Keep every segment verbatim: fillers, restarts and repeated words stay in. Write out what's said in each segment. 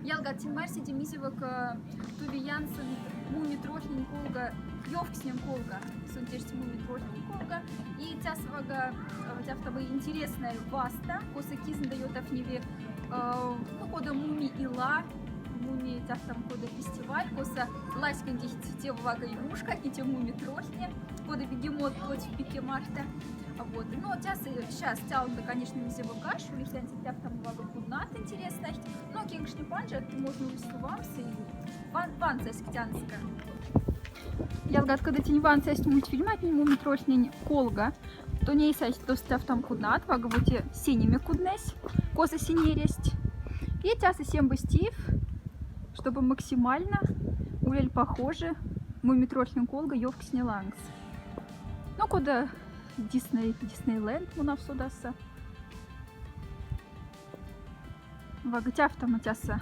Ялгат, тинь марсиде мизе вага, э, Тувиянса Муми тролльнень колга, ёвкснень колга. Сон теште Муми тролльнень колга. И тяса вага, э, тяфтама интересная васта, коса кизна да ётафневи, э, ну, кода Муми ила, Муми тяфтама кода фестиваль, коса ласьконь дихть те вага игрушка, и те Муми тролльне, кода бегемот, плоть пике марта. А вот. Но тяса, э, щас тялда, конечно, мизе вага, шулихтянь тяфтама вага куднат интересность. Но кенкшне панжат, можно висьту ванса и ван, ванса сктянска. Ялгат, кода тинь ванса сясть мультфильматнень Муми тролльнень колга, то ней сясть тосо тяфтама куднат, вага вот те синеме куднэсь, коса синересть. И тяса сембе стив, чтобы максимально улель похожи Муми тролльнень колга ёвкснень лангс. Ну, кода Дисней, Диснейленд мунаф содаса. Вага тяфтама тяса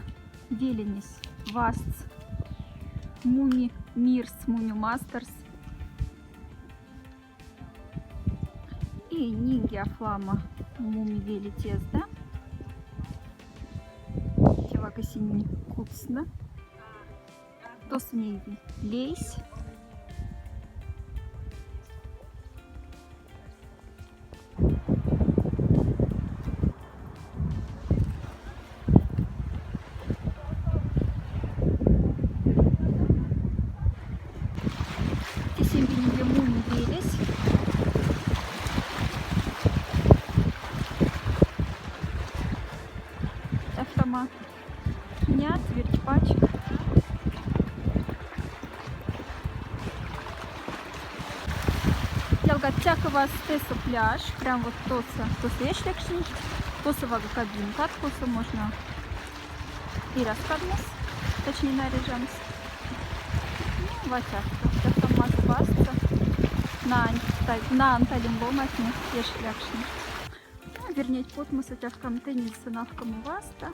веленесь вастс Муми Мирс, Муми Мастерс. И нинге афлама Муми велетезда. Те вага синь кудсна. Тосо ней лейсь. Те сембе нинге Муми велесь. Тяфтама кинят, вирть пачк. Ялгат, тяка вастеса пляж, прям вот тосо, тосо эшлякшнихть, тосо вага кабинкат, коса можно и раскаднос, точнее, наряжамс. Ну, ватяк, тяфтама мазы вастса, наан та-, наан талин ломатне эшлякшнихть. Ну, вернеть потмоса тяфкам теннисса навкамо васта.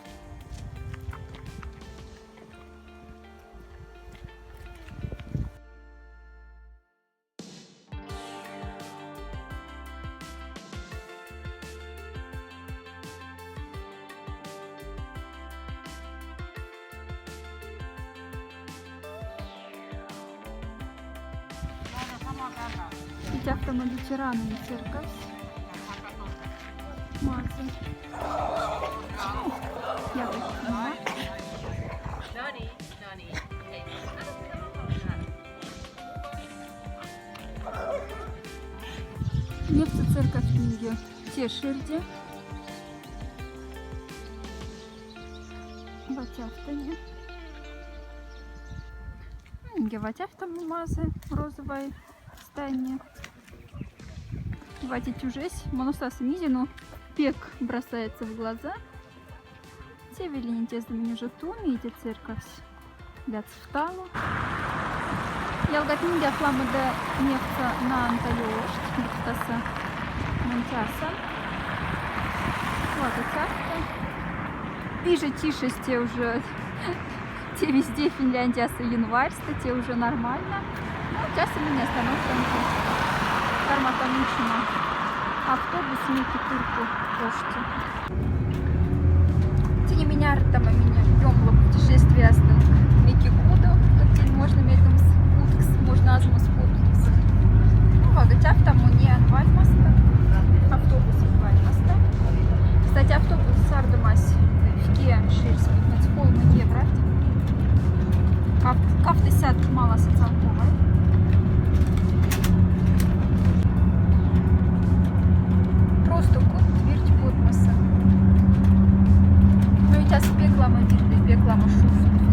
И тяфтама лютеранонь церковсь. Мазы. Я вот снимаю. Невтса церковь нинге те шельде. Ватяфтане. Нинге ватяфтама мазы розовой стайне. Ватить ужесь, мон остаса мизе, но пек бросается в глаза. Те велинетезда минь уже туми, и те церковсь ляц втало. Ялгат, нинге афламода невтса наан талёшт, быктаса мон тяса. Ладно, тяфта. Пиже тишесте уже. Те везде Финляндияса январьста, те уже нормально. Ну, тяса минь остановканка. Карматан учима автобус, мекику турку ошти. Тени минь артама минь ёмло путешествиястынк мекикудо, тот тень можно мекемс путкс, можно азмос путкс. Ну, вага тяфтама неян вальмаста, автобус вальмаста. Кстати, автобус сардымась вке шельс, ведь колмо евро. Каф-, кафтысят маласо целковой. Просто кудт вирть потмоса. Ну и тяса пеклама вирды, пеклама шуфт.